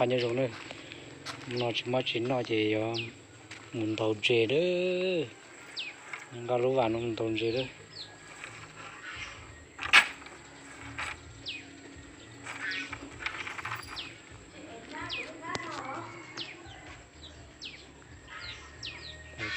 Nyob zoo na, no tsis muaj tsis noj ces yuav mus ntaus ntses lawm. Nqa lub vas no mus ntaus ntses lawm.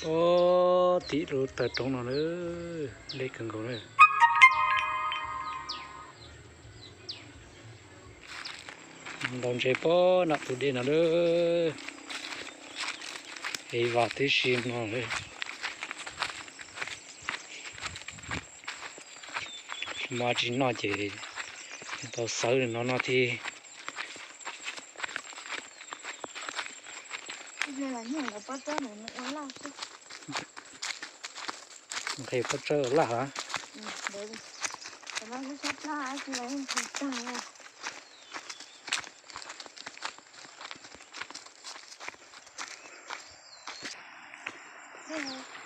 Pob tim lub taw roob no na, deb kawg nkaus na. Ntaus ntses pob nram tus dej no lawm. Ev vas tib si no lawm. Tsis muaj tsis noj ces tau xawv no noj thiab. Nqhis pob tsawb laj hov.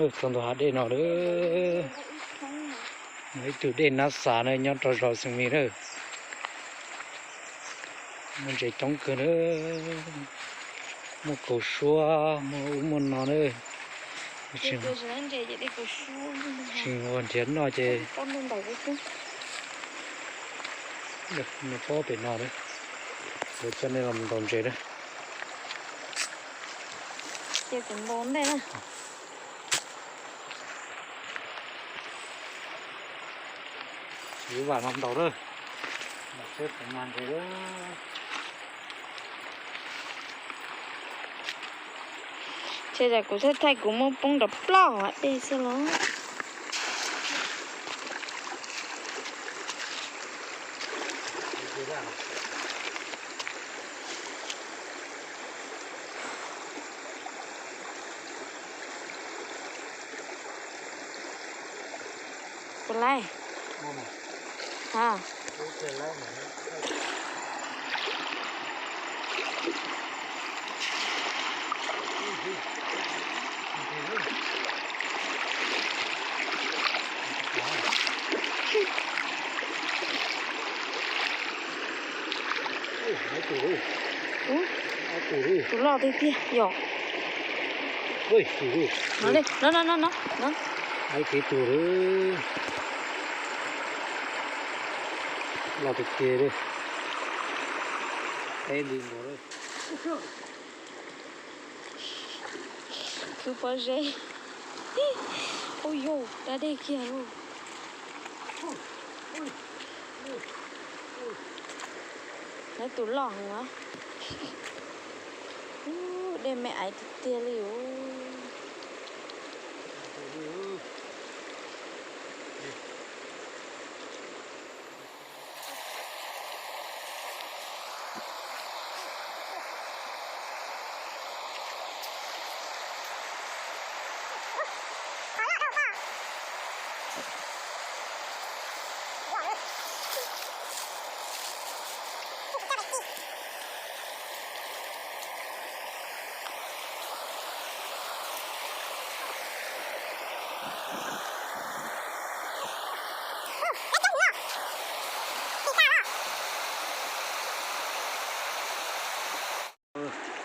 Txog ntua hav dej no lawm. Ib tug dej nab xav na nyob rau zos Xeem Mis na. Muaj ntses coob kawg na. Muaj kaus suab, muaj ub muaj no na. Tsis ua nrhiav noj ces nws pob pem no na. Yuav coj nej los ntaus ntses na. Ib vas no ntaus lawm. Ntaus seb puas mag ntses lawm. Ces kuv thaij thaij kuv muab poob rau plaub hav dej xwb los. Puas laij? Hab. Tus loj tiag tiag yom. No no no no. Kev tus loj tiag tiag li. Peb li nkaus. Khwv pob zeb. Ub yauj, da dej kiag lauj. Lawv tus loj heev os. Ub, dej me aiv tiag tiag li os.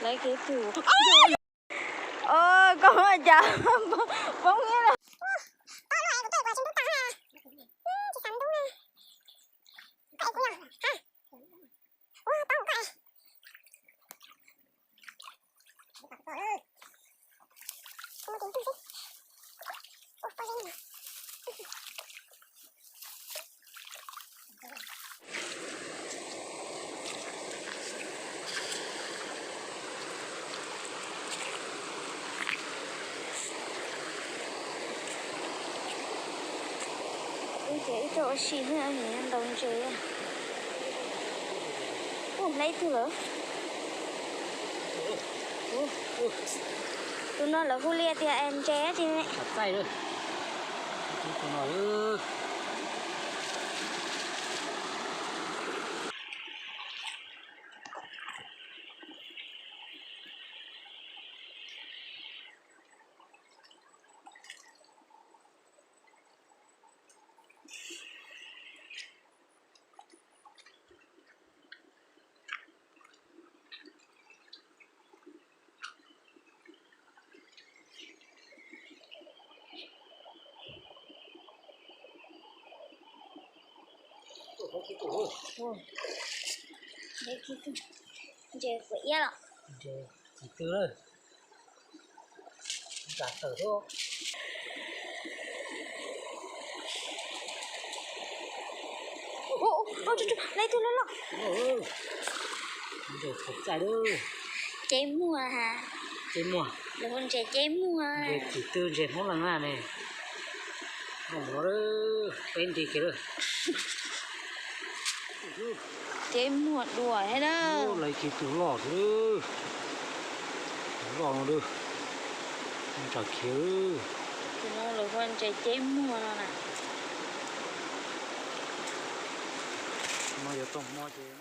Lawv kev tus. Koj ua cas poob thiab na. Ub, ces ib tug ua si thiab ntaus ntses. Ub, lawv ib tug lawm. Tus no lawv hu li tias ntses tsis ne. Ntses kuv iab los. Ntses txiv tw lawm. Nram tawm tuaj. Lawv tus loj loj. Ntses txaij lawm. Ceb muag ha. Ceb muag. Lawv hu ntses ceb muag. Ntses txiv tw ntses Hmoob Lees na ne. Peb nti kiag lawm. Ceb muag dua thiab na. Lawv kiag tus loj xwb. Tus loj no lawm. Tsam khiav. Tus no lawv hu ntses ceb muag no na. No yuav tau hmo ces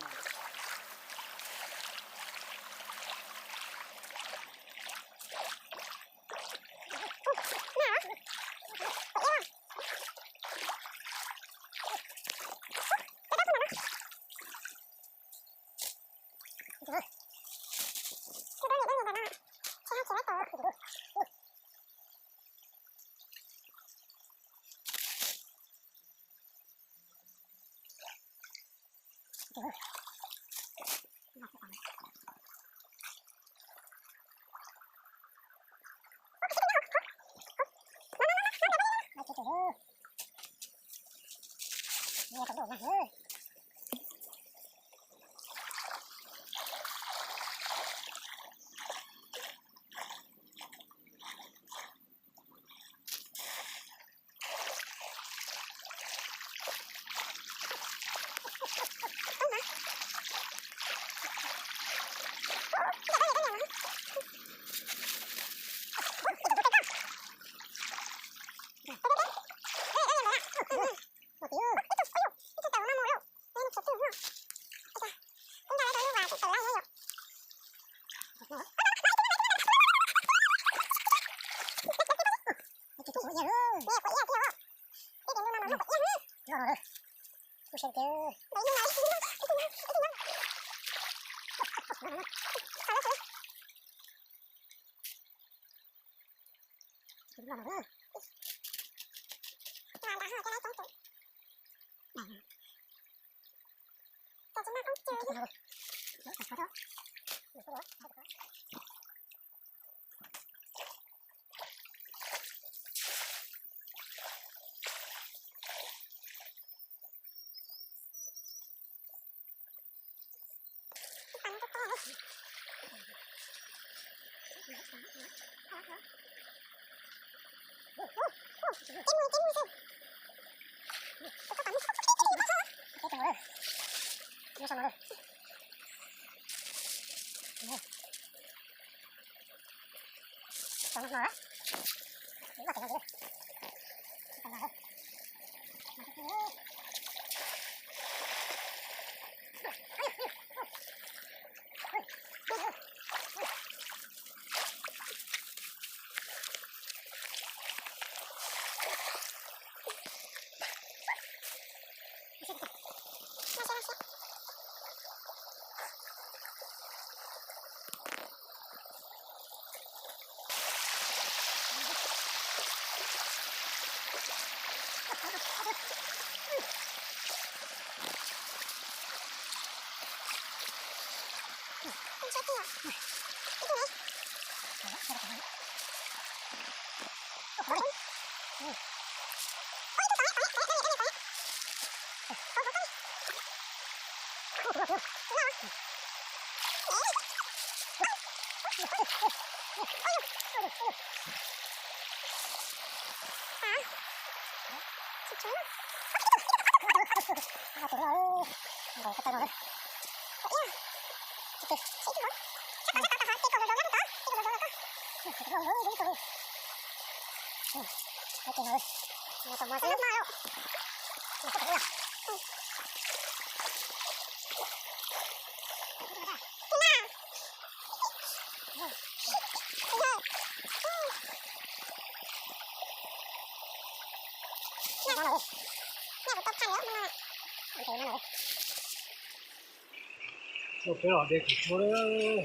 Peb los de kuv tshuab lawm.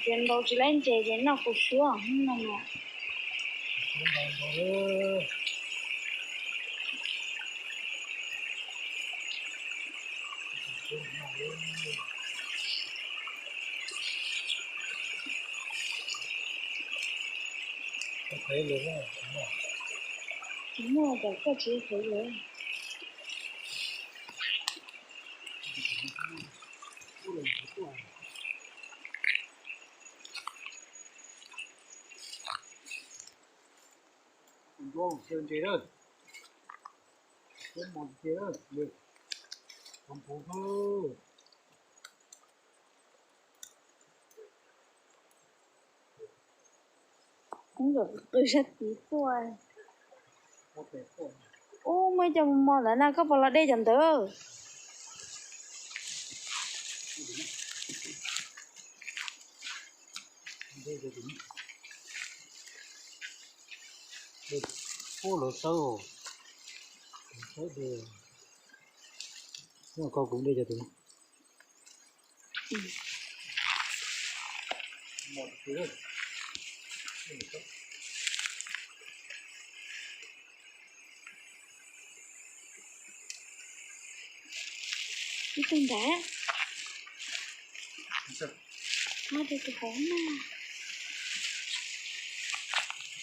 Txiav ntau tsis laib ntses ces noj kuv suab no no. Muaj, koj tsis qhwv lawm. Qw sab tid tuaj. Ub, muaj ib co mos mos ntawd na, koj puas los de cov ntawd? Ub, lawv sawb, sawb de, koj kuv de cov tus no. Ib tug nrad. Mas tus tus hov na.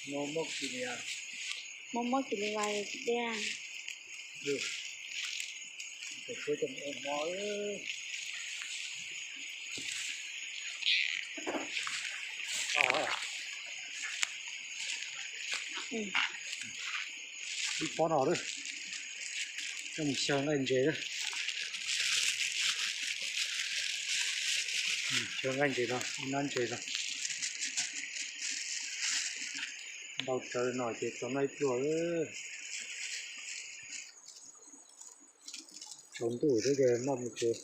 Mos mos kis li vas tsis de. Ib pob no lawm, coj mus xyaw nqaij ntses lawm. Xyaw nqaij ntses no, ib nab ntses no. Ntau tsawv no ces tau noj ib pluag. Tsaus ntuj thiab ces noj mus tsev.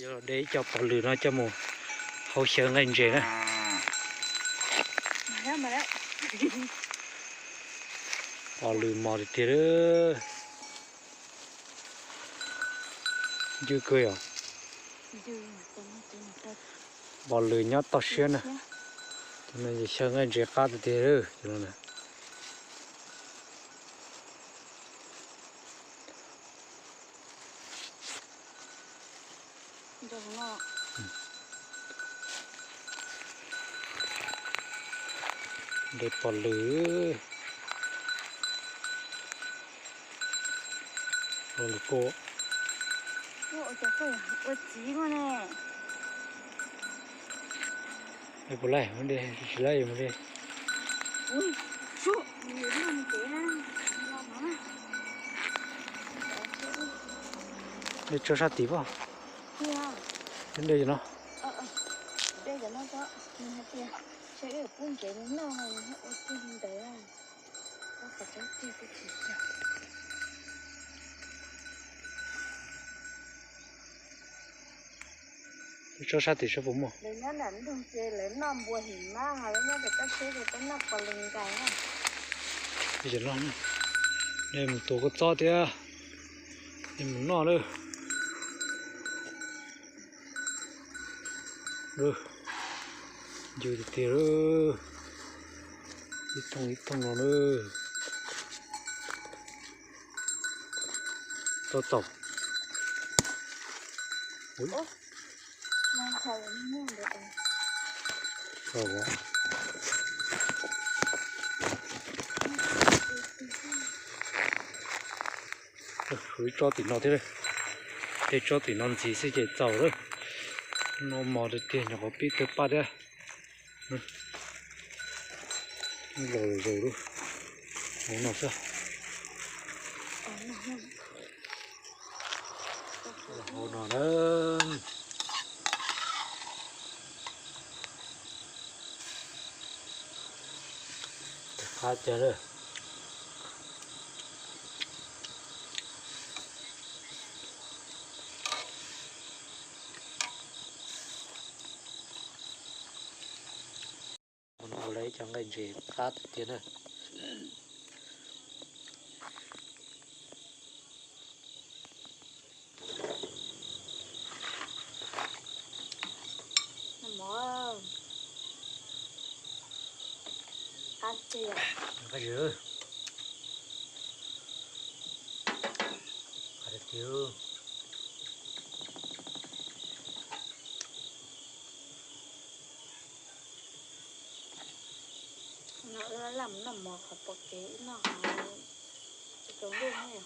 Yuav los de ib co pov lws no coj mus hau xyaw nqaij ntses na. Pov lws mos tiag tiag. Ncw kawg yom. Pov lws nyob toj siab na. Cov no xyaw nqaij ntses qab tiag tiag. De pov lws. Pov lws kua. Ua txiv mas ne. Puas laij, tsis laij mus de. De tso sab tid pob. De no. Tso sab tim saib puas muaj. Lawv nyob nram ntug ces lawv noj npua him mab, ho lawv nyob pem toj siab ces peb noj pov lws nkais na. Nej mus tua kua txob thiab, nej mus noj lawm. Ncw tiag tiag, ib thooj ib thooj no na. Tau txaus. Tso tim no thiab, tej tso tim no ntxiv xwb ces txaus lawm. No mos tiag tiag, nyuam qhuav pib tawg paj thiab. Los zaus lub hauv no xwb. Hauv no na. Qab cas lawm. Ua lawv ib co nqaij ntses qab tiag tiag na. Qab tiag. Qab tiag. No wb laj mus noj mov qhov pom kev, ib noj qhov tsis tau ntuj ne.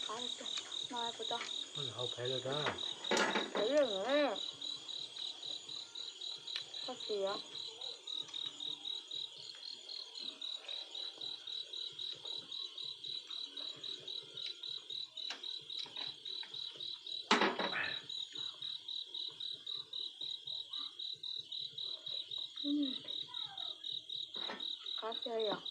Qab tiag. No puas tau? Hau phev lawm da. Phev lawm. Koj txiv. Qab tiag yom.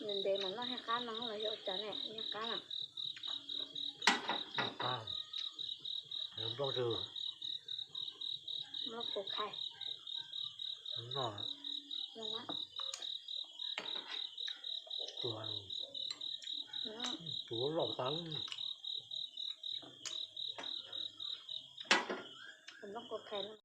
Ntev ntev mas noj thiaj qab no los yog ua cas ne, thiaj qab na. Noj qab. Nplooj twg? Nplooj kuv khai. Noj. Noj. Tus, tus loj tas. Nplooj kuv khai no.